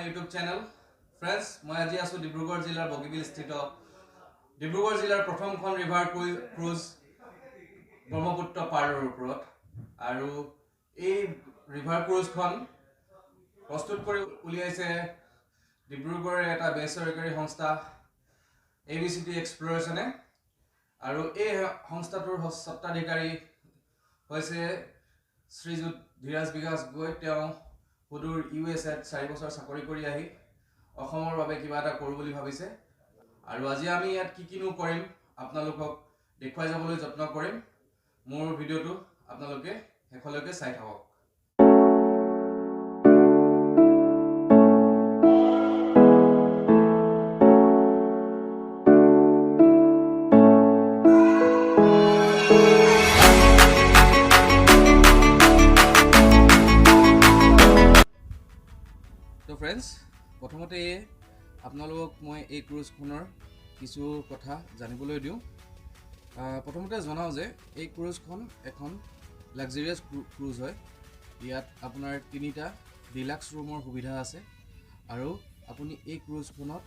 YouTube channel. Friends, মই আজি আছোঁ ডিব্ৰুগড় জিলাৰ বগীবিলস্থিত ডিব্ৰুগড় জিলাৰ প্ৰথমখন ৰিভাৰ ক্ৰুজ ব্ৰহ্মপুত্ৰ পাৰ্লৰ ওপৰত। আৰু এই ৰিভাৰ ক্ৰুজখন প্ৰস্তুত কৰি উলিয়াইছে ডিব্ৰুগড়ৰ এটা বেচৰকাৰী সংস্থা এবিচিডি এক্সপ্লৰেশ্যনে। আৰু এই সংস্থাটোৰ স্বত্বাধিকাৰী হৈছে শ্ৰীযুত ধীৰাজ বিকাশ গগৈ। তেওঁ সুদূৰ ইউএছএত 4 বছৰ চাকৰি কৰি আহি অসমৰ বাবে কিবা এটা কৰোঁ বুলি ভাবিছে। আৰু আজি আমি ইয়াত কি কিনো কৰিম, আপোনালোকক দেখুৱাই যাবলৈ যত্ন কৰিম। মোৰ ভিডিঅ'টো আপোনালোকে শেষলৈকে চাই থাকক। তো ফ্ৰেণ্ডছ, প্ৰথমতে আপোনালোকক মই এই ক্ৰুজখনৰ কিছু কথা জানিবলৈ দিওঁ। প্ৰথমতে জনাওঁ যে এই ক্ৰুজখন এখন লাক্সাৰিয়াছ ক্ৰুজ হয়। ইয়াত আপোনাৰ তিনিটা ডিলাক্স ৰুমৰ সুবিধা আছে আৰু আপুনি এই ক্ৰুজখনত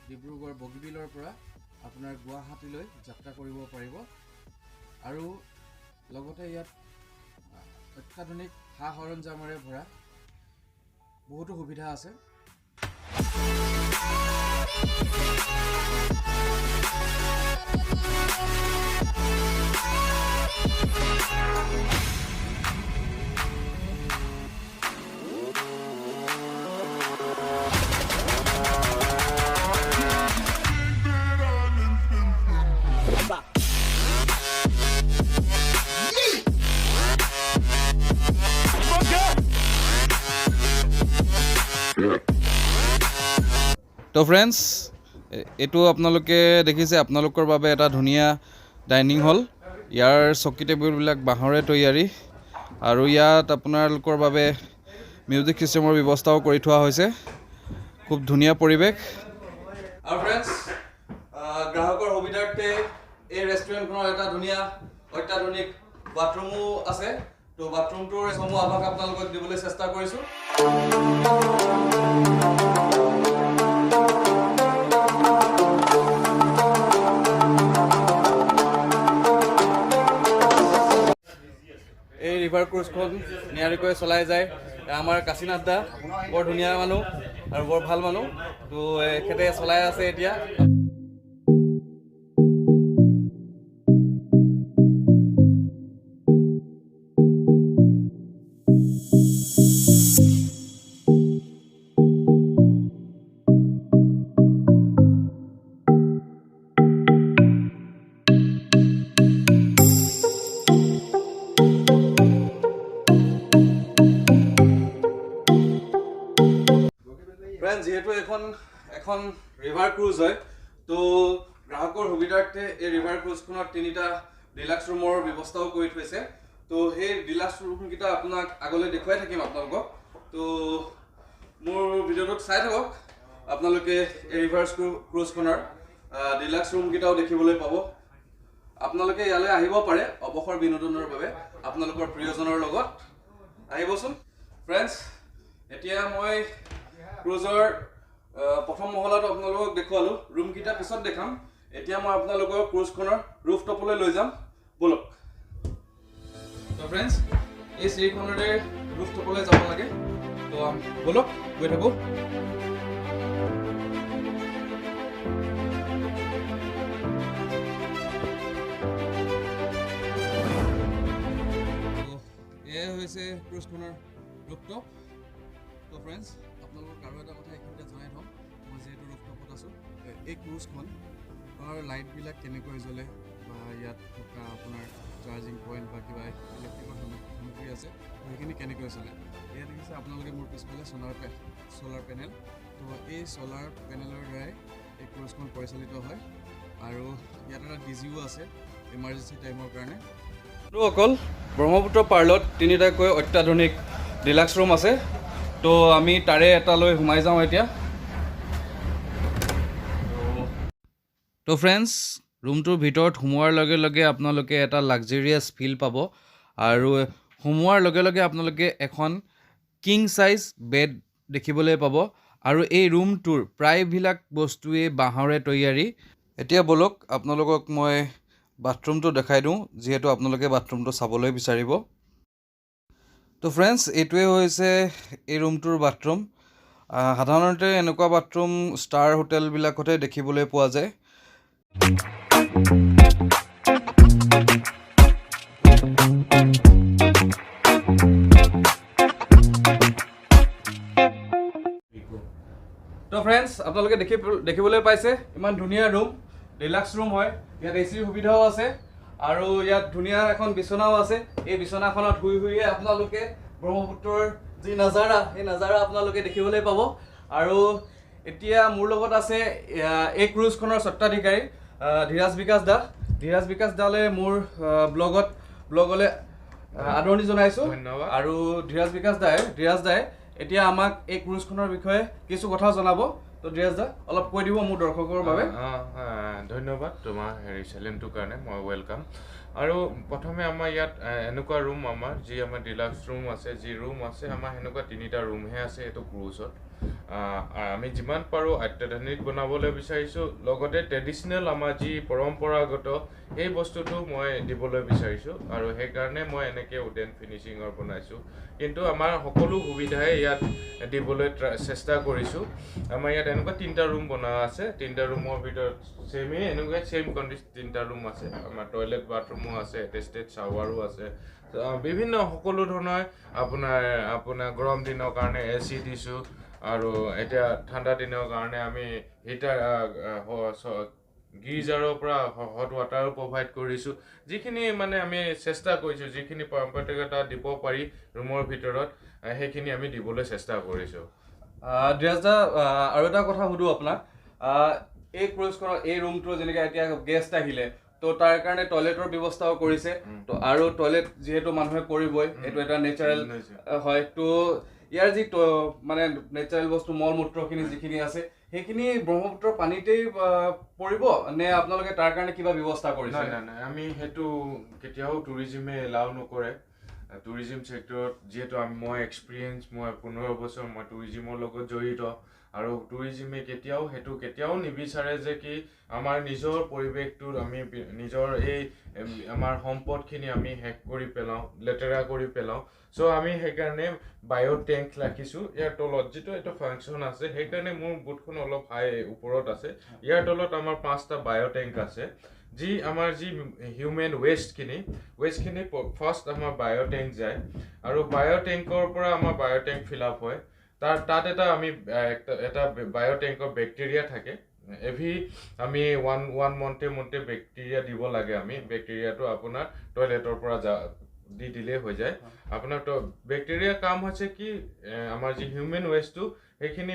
ডিব্ৰুগড় বগীবিলৰ পৰা আপোনাৰ গুৱাহাটীলৈ যাত্ৰা কৰিব পাৰিব। আৰু লগতে ইয়াত অত্যাধুনিক সা সৰঞ্জামেৰে ভৰা বহুতো সুবিধা আছে। তো ফ্ৰেণ্ডছ, এইটো আপোনালোকে দেখিছে, আপোনালোকৰ বাবে এটা ধুনীয়া ডাইনিং হল। ইয়াৰ চকী টেবুলবিলাক বাঁহৰে তৈয়াৰী আৰু ইয়াত আপোনালোকৰ বাবে মিউজিক ছিষ্টেমৰ ব্যৱস্থাও কৰি থোৱা হৈছে। খুব ধুনীয়া পৰিৱেশ। আৰু ফ্ৰেণ্ডছ, গ্ৰাহকৰ সুবিধাৰ্থে এই ৰেষ্টুৰেণ্টখনৰ এটা ধুনীয়া অত্যাধুনিক বাথৰুমো আছে। তো বাথৰুমটোৰ সমূহ আভাস আপোনালোকক দিবলৈ চেষ্টা কৰিছোঁ। এই ৰিভাৰ ক্ৰুজখন নিয়াৰিকৈ চলাই যায় আমাৰ কাশীনাথ দা। বৰ ধুনীয়া মানুহ আৰু বৰ ভাল মানুহ। তো এখেতে চলাই আছে এতিয়া। ফ্ৰেণ্ড, যিহেতু এইখন এখন ৰিভাৰ ক্ৰুজ হয়, তো গ্ৰাহকৰ সুবিধাৰ্থে এই ৰিভাৰ ক্ৰুজখনত তিনিটা ডিলাক্স ৰুমৰ ব্যৱস্থাও কৰি থৈছে। তো সেই ডিলাক্স ৰুমকেইটা আপোনাক আগলৈ দেখুৱাই থাকিম আপোনালোকক। তো মোৰ ভিডিঅ'টোত চাই থাকক, আপোনালোকে এই ৰিভাৰ ক্ৰুজখনৰ ডিলাক্স ৰুমকেইটাও দেখিবলৈ পাব। আপোনালোকে ইয়ালৈ আহিব পাৰে অৱসৰ বিনোদনৰ বাবে আপোনালোকৰ প্ৰিয়জনৰ লগত আহিবচোন। ফ্ৰেণ্ডছ, এতিয়া মই ক্ৰুজৰ প্ৰথম মহলাটো আপোনালোকক দেখুৱালোঁ, ৰুমকেইটা পিছত দেখাম। এতিয়া মই আপোনালোকৰ ক্ৰুজখনৰ ৰুফ টপলৈ লৈ যাম, ব'লক। তো ফ্ৰেণ্ডছ, এই চিৰিখনেৰে ৰুফ টপলৈ যাব লাগে। তো ব'লক, গৈ থাকোঁ। তো এয়াই হৈছে ক্ৰুজখনৰ ৰুফটপ। তো ফ্ৰেণ্ডছ, আপোনালোকক আৰু এটা কথা এইখিনিতে জনাই থওঁ, মই যিহেতু ৰুফটপত আছোঁ, এই ক্ৰুজখনৰ লাইটবিলাক কেনেকৈ জ্বলে বা ইয়াত থকা আপোনাৰ চাৰ্জিং পইণ্ট বা কিবা ইলেক্ট্ৰিকৰ সামগ্ৰী আছে, সেইখিনি কেনেকৈ চলে। এয়া দেখিছে আপোনালোকে মোৰ পিছফালে চ'লাৰ পেনেল। তো এই চ'লাৰ পেনেলৰ দ্বাৰাই এই ক্ৰুজখন পৰিচালিত হয় আৰু ইয়াত এটা ডিজিও আছে ইমাৰ্জেঞ্চি টাইমৰ কাৰণে। আৰু অকল ব্ৰহ্মপুত্ৰ পাৰ্লত তিনিটাকৈ অত্যাধুনিক ডিলাক্স ৰুম আছে। তো আমি তাৰে এটালৈ সোমাই যাওঁ এতিয়া। তো ফ্ৰেণ্ডছ, ৰুমটোৰ ভিতৰত সোমোৱাৰ লগে লগে আপোনালোকে এটা লাক্সাৰিয়াছ ফিল পাব আৰু সোমোৱাৰ লগে লগে আপোনালোকে এখন কিং চাইজ বেড দেখিবলৈ পাব। আৰু এই ৰুমটোৰ প্ৰায়বিলাক বস্তুৱেই বাঁহৰে তৈয়াৰী। এতিয়া ব'লক আপোনালোকক মই বাথৰুমটো দেখাই দিওঁ, যিহেতু আপোনালোকে বাথৰুমটো চাবলৈ বিচাৰিব। তো ফ্ৰেণ্ডছ, এইটোৱে হৈছে এই ৰুমটোৰ বাথৰুম। সাধাৰণতে এনেকুৱা বাথৰুম ষ্টাৰ হোটেলবিলাকতহে দেখিবলৈ পোৱা যায়। তো ফ্ৰেণ্ডছ, আপোনালোকে দেখিবলৈ পাইছে ইমান ধুনীয়া ৰুম, ডিলাক্স ৰুম হয়। ইয়াত এ চিৰ সুবিধাও আছে আৰু ইয়াত ধুনীয়া এখন বিচনাও আছে। এই বিচনাখনত শুই শুইয়ে আপোনালোকে ব্ৰহ্মপুত্ৰৰ যি নাজাৰা, সেই নাজাৰা আপোনালোকে দেখিবলৈ পাব। আৰু এতিয়া মোৰ লগত আছে এই ক্ৰুজখনৰ স্বত্বাধিকাৰী ধীৰাজ বিকাশ দা। ধীৰাজ বিকাশ দালৈ মোৰ ব্লগলৈ আদৰণি জনাইছোঁ। ধন্যবাদ। আৰু ধীৰাজ দাই এতিয়া আমাক এই ক্ৰুজখনৰ বিষয়ে কিছু কথা জনাব। তো ধীৰাজ দা, অলপ কৈ দিব মোৰ দৰ্শকৰ বাবে। ধন্যবাদ তোমাৰ হেৰি চেলেনটোৰ কাৰণে, মই welcome. আৰু প্ৰথমে আমাৰ ইয়াত এনেকুৱা ৰুম, আমাৰ যি আমাৰ ডিলাক্স ৰুম আছে, যি ৰুম আছে আমাৰ সেনেকুৱা তিনিটা ৰুমহে আছে এইটো ক্ৰুজত। আমি যিমান পাৰোঁ অত্যাধুনিক বনাবলৈ বিচাৰিছোঁ, লগতে ট্ৰেডিশ্যনেল আমাৰ যি পৰম্পৰাগত সেই বস্তুটো মই দিবলৈ বিচাৰিছোঁ। আৰু সেইকাৰণে মই এনেকৈ উডেন ফিনিচিঙৰ বনাইছোঁ। কিন্তু আমাৰ সকলো সুবিধাই ইয়াত দিবলৈ চেষ্টা কৰিছোঁ। আমাৰ ইয়াত এনেকুৱা তিনিটা ৰুম বনোৱা আছে। তিনিটা ৰুমৰ ভিতৰত ছেমেই এনেকুৱা ছেইম কণ্ডিশ্যন তিনিটা ৰুম আছে। আমাৰ টয়লেট বাথৰুমো আছে, এটেষ্টেড শ্বাৱাৰো আছে, বিভিন্ন সকলো ধৰণৰ আপোনাৰ গৰম দিনৰ কাৰণে এ চি দিছোঁ। আৰু এতিয়া ঠাণ্ডা দিনৰ কাৰণে আমি হিটাৰ, গিজাৰৰ পৰা হট ৱাটাৰো প্ৰভাইড কৰিছোঁ। যিখিনি মানে আমি চেষ্টা কৰিছোঁ, যিখিনি পাৰম্পৰিকতা দিব পাৰি ৰুমৰ ভিতৰত, সেইখিনি আমি দিবলৈ চেষ্টা কৰিছোঁ। ধীৰাজ দা, আৰু এটা কথা সুধোঁ আপোনাক। এই ক্ৰুজখনৰ এই ৰুমটো যেনেকৈ এতিয়া গেষ্ট আহিলে, তো তাৰ কাৰণে টয়লেটৰ ব্যৱস্থাও কৰিছে। তো আৰু টয়লেট যিহেতু মানুহে কৰিবই, এইটো এটা নেচাৰেল হয়। তো ইয়াৰ যি মানে নেচাৰেল বস্তু মল মূত্ৰখিনি যিখিনি আছে, সেইখিনি ব্ৰহ্মপুত্ৰৰ পানীতেই পৰিব নে আপোনালোকে তাৰ কাৰণে কিবা ব্যৱস্থা কৰিছে? নাই, নাই, নাই, আমি সেইটো কেতিয়াও টুৰিজিমে এলাউ নকৰে। টুৰিজিম ছেক্টৰত যিহেতু মই এক্সপিৰিয়েঞ্চ, মই 15 বছৰ মই টুৰিজিমৰ লগত জড়িত। আৰু টুৰিজিমে কেতিয়াও সেইটো কেতিয়াও নিবিচাৰে যে কি আমাৰ নিজৰ পৰিৱেশটোত আমি নিজৰ এই আমাৰ সম্পদখিনি আমি শেষ কৰি পেলাওঁ, লেতেৰা কৰি পেলাওঁ। চ' আমি সেইকাৰণে বায়' টেংক ৰাখিছোঁ ইয়াৰ তলত, যিটো এইটো ফাংচন আছে। সেইকাৰণে মোৰ বোটখন অলপ হাই ওপৰত আছে। ইয়াৰ তলত আমাৰ 5টা বায়' টেংক আছে, যি আমাৰ যি হিউমেন ৱেষ্টখিনি ফাৰ্ষ্ট আমাৰ বায়' টেংক যায়। আৰু বায়' টেংকৰ পৰা আমাৰ বায়' টেংক ফিল আপ হয়। তাত এটা আমি এটা বায়' টেংকৰ বেক্টেৰিয়া থাকে। এভৰি আমি ওৱান মন্থে বেক্টেৰিয়া দিব লাগে। আমি বেক্টেৰিয়াটো আপোনাৰ টয়লেটৰ পৰা দি দিলেই হৈ যায়। আপোনাৰ তো বেক্টেৰিয়াৰ কাম হৈছে কি, আমাৰ যি হিউমেন ৱেষ্টটো সেইখিনি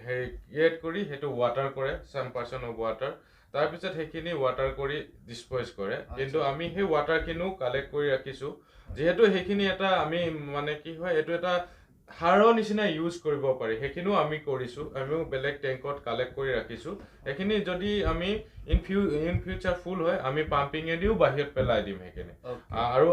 হেৰি ক্ৰিয়েট কৰি সেইটো ৱাটাৰ কৰে, চাম পাৰ্চেণ্ট অফ ৱাটাৰ। তাৰপিছত সেইখিনি ৱাটাৰ কৰি ডিছপ'জ কৰে। কিন্তু আমি সেই ৱাটাৰখিনিও কালেক্ট কৰি ৰাখিছোঁ, যিহেতু সেইখিনি এটা আমি মানে কি হয়, এইটো এটা সাৰৰ নিচিনা ইউজ কৰিব পাৰি। সেইখিনিও আমি কৰিছোঁ, আমিও বেলেগ টেংকত কালেক্ট কৰি ৰাখিছোঁ। সেইখিনি যদি আমি ইন ফিউচাৰ ফুল হয়, আমি পাম্পিঙেদিও বাহিৰত পেলাই দিম সেইখিনি। আৰু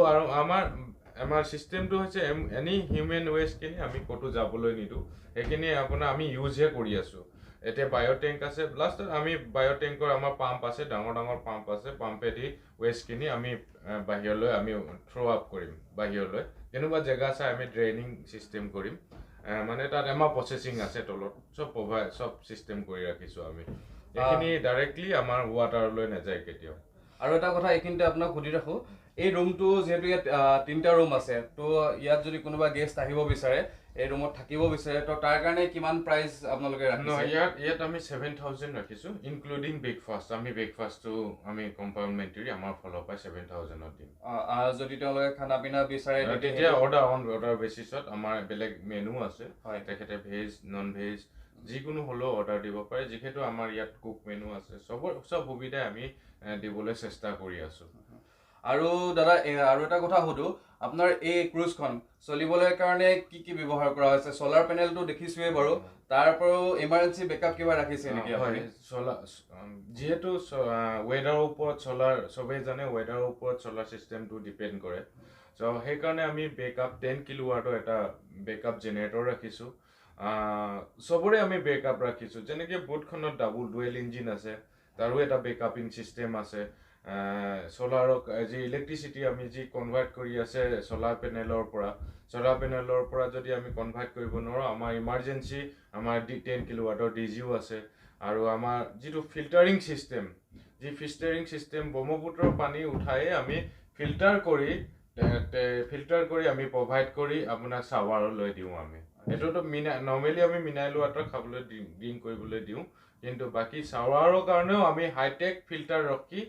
আমাৰ ছিষ্টেমটো হৈছে এনি হিউমেন ৱেষ্টখিনি আমি ক'তো যাবলৈ নিদিওঁ, সেইখিনি আপোনাৰ আমি ইউজহে কৰি আছোঁ। এতিয়া বায়' টেংক আছে, লাষ্টত আমি বায়' টেংকৰ আমাৰ পাম্প আছে, ডাঙৰ ডাঙৰ পাম্প আছে, পাম্পেদি ৱেষ্টখিনি আমি বাহিৰলৈ আমি থ্ৰ' আপ কৰিম। বাহিৰলৈ কেনেকুৱা জেগা চাই আমি ড্ৰেইনিং ছিষ্টেম কৰিম। মানে তাত আমাৰ প্ৰচেছিং আছে তলত, চব প্ৰভাইড, চব ছিষ্টেম কৰি ৰাখিছোঁ আমি। এইখিনি ডাইৰেক্টলি আমাৰ ৱাটাৰলৈ নাযায় কেতিয়াও। আৰু এটা কথা এইখিনিতে আপোনাক সুধি ৰাখোঁ, এই ৰুমটো যিহেতু ইয়াত তিনিটা ৰুম আছে, তো ইয়াত যদি কোনোবা গেষ্ট আহিব বিচাৰে, এই ৰুমত থাকিব বিচাৰে, তো তাৰ কাৰণে কিমান প্ৰাইচ আপোনালোকে ৰাখিছে? নহয়, ইয়াত আমি 7000 ৰাখিছোঁ, ইনক্লুডিং ব্ৰেকফাষ্ট। আমি ব্ৰেকফাষ্টটো আমি কমপ্লিমেণ্টেৰী আমাৰ ফালৰ পৰা 7000 দিম। যদি তেওঁলোকে খানা পিনা বিচাৰে, তেতিয়া অন অৰ্ডাৰ বেচিছত আমাৰ বেলেগ মেনু আছে। তেখেতে ভেজ, নন ভেজ যিকোনো হ'লেও অৰ্ডাৰ দিব পাৰে। যিহেতু আমাৰ ইয়াত কুক মেনু আছে, চব সুবিধাই আমি দিবলৈ চেষ্টা কৰি আছোঁ। আৰু দাদা, আৰু এটা কথা সুধো, আপোনাৰ এই ক্ৰুজখন চলিবলৈ কাৰণে কি কি ব্যৱহাৰ কৰা হৈছে? চ'লাৰ পেনেলটো দেখিছোঁৱেই বাৰু, তাৰ উপৰিও ইমাৰ্জেঞ্চি বেকআপ কিবা ৰাখিছে নেকি আপুনি? হয়, যিহেতু ৱেডাৰৰ ওপৰত চ'লাৰ, চবেই জানে ৱেডাৰৰ ওপৰত চ'লাৰ ছিষ্টেমটো ডিপেণ্ড কৰে। সেইকাৰণে আমি বেকআপ 10 কিলোৱাটৰ এটা বেকআপ জেনেৰেটৰ ৰাখিছোঁ। চবৰে আমি বেকআপ ৰাখিছোঁ। যেনেকৈ বোটখনত ডুৱেল ইঞ্জিন আছে, তাৰো এটা বেকআপিং ছিষ্টেম আছে। চ'লাৰক যি ইলেক্ট্ৰিচিটি আমি যি কনভাৰ্ট কৰি আছে চ'লাৰ পেনেলৰ পৰা যদি আমি কনভাৰ্ট কৰিব নোৱাৰোঁ, আমাৰ ইমাৰ্জেঞ্চি আমাৰ 10 কিলোৱাটৰ ডিজিও আছে। আৰু আমাৰ যিটো ফিল্টাৰিং ছিষ্টেম, যি ফিল্টাৰিং ছিষ্টেম ব্ৰহ্মপুত্ৰৰ পানী উঠায়ে আমি ফিল্টাৰ কৰি আমি প্ৰভাইড কৰি আপোনাক চাৱাৰলৈ দিওঁ। আমি এইটোতো নৰ্মেলি আমি মিনাৰেল ৱাটাৰ খাবলৈ ড্ৰিংক কৰিবলৈ দিওঁ, কিন্তু বাকী চাৱাৰৰ কাৰণেও আমি হাইটেক ফিল্টাৰ ৰখি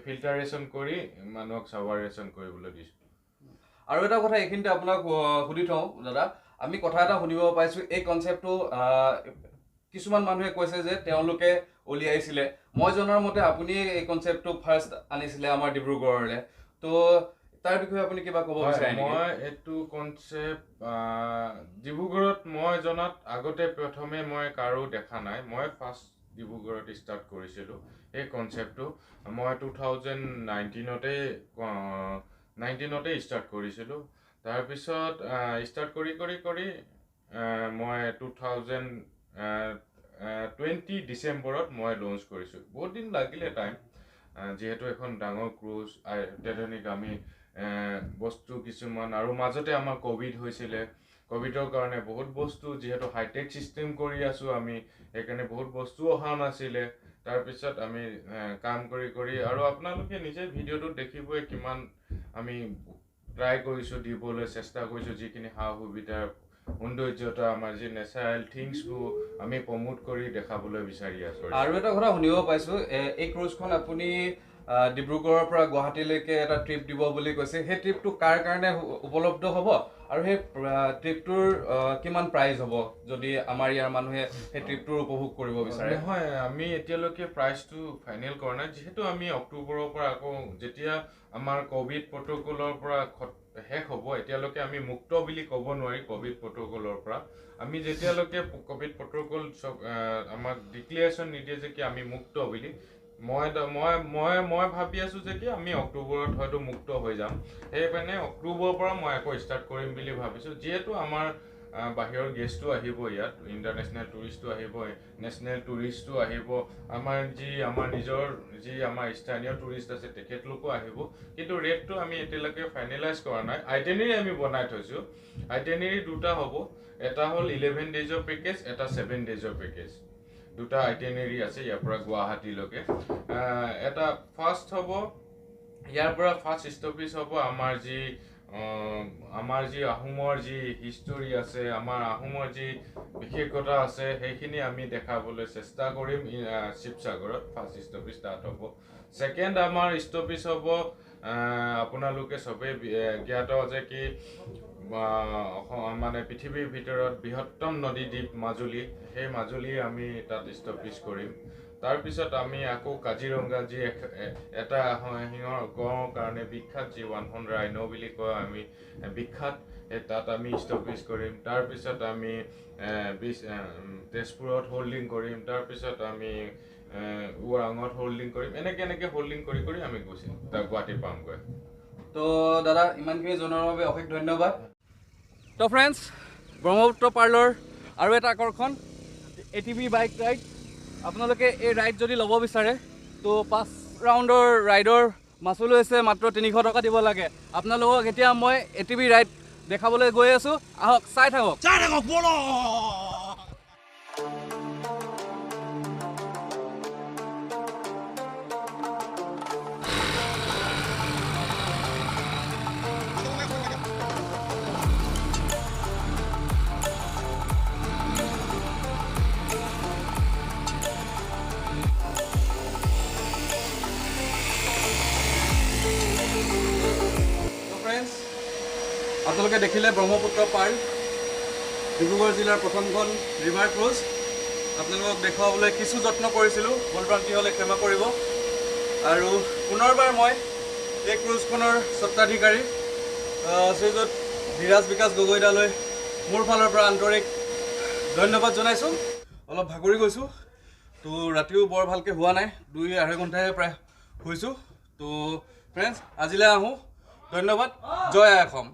ফিল্টাৰেশ্যন কৰি মানুহক চাৱাৰেশ্যন কৰিবলৈ দিছোঁ। আৰু এটা কথা এইখিনিতে আপোনাক সুধি থওঁ দাদা, আমি কথা এটা শুনিব পাইছোঁ, এই কনচেপ্টটো কিছুমান মানুহে কৈছে যে তেওঁলোকে উলিয়াইছিলে, মই জনাৰ মতে আপুনি এই কনচেপ্টটো ফাৰ্ষ্ট আনিছিলে আমাৰ ডিব্ৰুগড়লৈ, তো তাৰ বিষয়ে আপুনি কিবা ক'ব বিচাৰে নেকি? মই এইটো কনচেপ্ট ডিব্ৰুগড়ত মই জনাত আগতে প্ৰথমে মই কাৰো দেখা নাই, মই ফাৰ্ষ্ট ডিব্ৰুগড়ত ষ্টাৰ্ট কৰিছিলোঁ এই কনচেপ্টটো। মই 2019 ষ্টাৰ্ট কৰিছিলোঁ। তাৰপিছত ষ্টাৰ্ট কৰি কৰি কৰি মই 2020 ডিচেম্বৰত মই লঞ্চ কৰিছোঁ। বহুত দিন লাগিলে টাইম, যিহেতু এখন ডাঙৰ ক্ৰুজ অত্যাধুনিক আমি বস্তু কিছুমান, আৰু মাজতে আমাৰ ক'ভিড হৈছিলে, ক'ভিডৰ কাৰণে বহুত বস্তু, যিহেতু হাইটেক ছিষ্টেম কৰি আছোঁ আমি, সেইকাৰণে বহুত বস্তু অহা নাছিলে। তাৰপিছত আমি কাম কৰি কৰি, আৰু আপোনালোকে নিজে ভিডিঅ'টোত দেখিবই কিমান আমি ট্ৰাই কৰিছোঁ, দিবলৈ চেষ্টা কৰিছোঁ, যিখিনি সা সুবিধাৰ সৌন্দৰ্যতা, আমাৰ যি নেচাৰেল থিংছবোৰ আমি প্ৰমোট কৰি দেখাবলৈ বিচাৰি আছোঁ। আৰু এটা কথা শুনিব পাইছোঁ, এই ক্ৰুজখন আপুনি ডিব্ৰুগড়ৰ পৰা গুৱাহাটীলৈকে এটা ট্ৰিপ দিব বুলি কৈছে, সেই ট্ৰিপটো কাৰ কাৰণে উপলব্ধ হ'ব আৰু সেই ট্ৰিপটোৰ কিমান প্ৰাইজ হ'ব যদি আমাৰ ইয়াৰ মানুহে সেই ট্ৰিপটোৰ উপভোগ কৰিব বিচাৰে? নহয়, আমি এতিয়ালৈকে প্ৰাইচটো ফাইনেল কৰা নাই, যিহেতু আমি অক্টোবৰৰ পৰা আকৌ যেতিয়া আমাৰ ক'ভিড প্ৰট'কলৰ পৰা শেষ হ'ব, এতিয়ালৈকে আমি মুক্ত বুলি ক'ব নোৱাৰি ক'ভিড প্ৰট'কলৰ পৰা। আমি যেতিয়ালৈকে ক'ভিড প্ৰট'কল চব আমাক ডিক্লেৰেশ্যন নিদিয়ে যে কি আমি মুক্ত বুলি, মই মই মই মই ভাবি আছোঁ যে কি আমি অক্টোবৰত হয়তো মুক্ত হৈ যাম। সেইকাৰণে অক্টোবৰৰ পৰা মই আকৌ ষ্টাৰ্ট কৰিম বুলি ভাবিছোঁ। যিহেতু আমাৰ বাহিৰৰ গেষ্টো আহিব, ইয়াত ইণ্টাৰনেশ্যনেল টুৰিষ্টো আহিব, নেশ্যনেল টুৰিষ্টো আহিব, আমাৰ নিজৰ যি আমাৰ স্থানীয় টুৰিষ্ট আছে তেখেতলোকো আহিব। কিন্তু ৰেটটো আমি এতিয়ালৈকে ফাইনেলাইজ কৰা নাই। আইটেনেৰী আমি বনাই থৈছোঁ। আইটেনেৰী দুটা হ'ব, এটা হ'ল 11 ডেইজৰ পেকেজ, এটা 7 ডেইজৰ পেকেজ। দুটা আইটেনেৰী আছে ইয়াৰ পৰা গুৱাহাটীলৈকে। এটা ফাৰ্ষ্ট হ'ব ইয়াৰ পৰা ফাৰ্ষ্ট ষ্টপেজ হ'ব আমাৰ যি আহোমৰ যি হিষ্টৰী আছে, আমাৰ আহোমৰ যি বিশেষতা আছে, সেইখিনি আমি দেখাবলৈ চেষ্টা কৰিম শিৱসাগৰত। ফাৰ্ষ্ট ষ্টপেজ তাত হ'ব। ছেকেণ্ড আমাৰ ষ্টপেজ হ'ব, আপোনালোকে চবেই জ্ঞাত যে কি মানে পৃথিৱীৰ ভিতৰত বৃহত্তম নদী দ্বীপ মাজুলী, সেই মাজুলী আমি তাত ষ্টপেজ কৰিম। তাৰপিছত আমি আকৌ কাজিৰঙা, যি এটা সিংহৰ গঁড়ৰ কাৰণে বিখ্যাত, যি ওৱান হৰ্ণ ৰাইন' বুলি কয় আমি বিখ্যাত, সেই তাত আমি ষ্টপেজ কৰিম। তাৰপিছত আমি তেজপুৰত হোল্ডিং কৰিম, তাৰপিছত আমি ওৰাঙত হোল্ডিং কৰিম। এনেকৈ এনেকৈ হোল্ডিং কৰি কৰি আমি গুচি গুৱাহাটী পামগৈ। তো দাদা, ইমানখিনি জনোৱাৰ বাবে অশেষ ধন্যবাদ। তো ফ্ৰেণ্ডছ, ব্ৰহ্মপুত্ৰ পাৰ্লৰ আৰু এটা আকৰ্ষণ ATV bike ride. আপোনালোকে এই ৰাইড যদি ল'ব বিচাৰে তো 5 ৰাউণ্ডৰ ৰাইডৰ মাচুল হৈছে মাত্ৰ 300 টকা দিব লাগে। আপোনালোকক এতিয়া মই ATV ride দেখাবলৈ গৈ আছোঁ, আহক চাই থাকক। আপোনালোকে দেখিলে ব্ৰহ্মপুত্ৰ পাৰ্ল, ডিব্ৰুগড় জিলাৰ প্ৰথমখন ৰিভাৰ ক্ৰুজ। আপোনালোকক দেখুৱাবলৈ কিছু যত্ন কৰিছিলোঁ, ভুল ভ্ৰান্তি হ'লে ক্ষমা কৰিব। আৰু পুনৰবাৰ মই এই ক্ৰুজখনৰ স্বত্বাধিকাৰী শ্ৰীযুত ধীৰাজ বিকাশ গগৈদালৈ মোৰ ফালৰ পৰা আন্তৰিক ধন্যবাদ জনাইছোঁ। অলপ ভাগৰি গৈছোঁ, তো ৰাতিও বৰ ভালকৈ হোৱা নাই, 2-2.5 ঘণ্টাহে প্ৰায় শুইছোঁ। তো ফ্ৰেণ্ডছ, আজিলৈ আহোঁ, ধন্যবাদ, জয় আই অসম।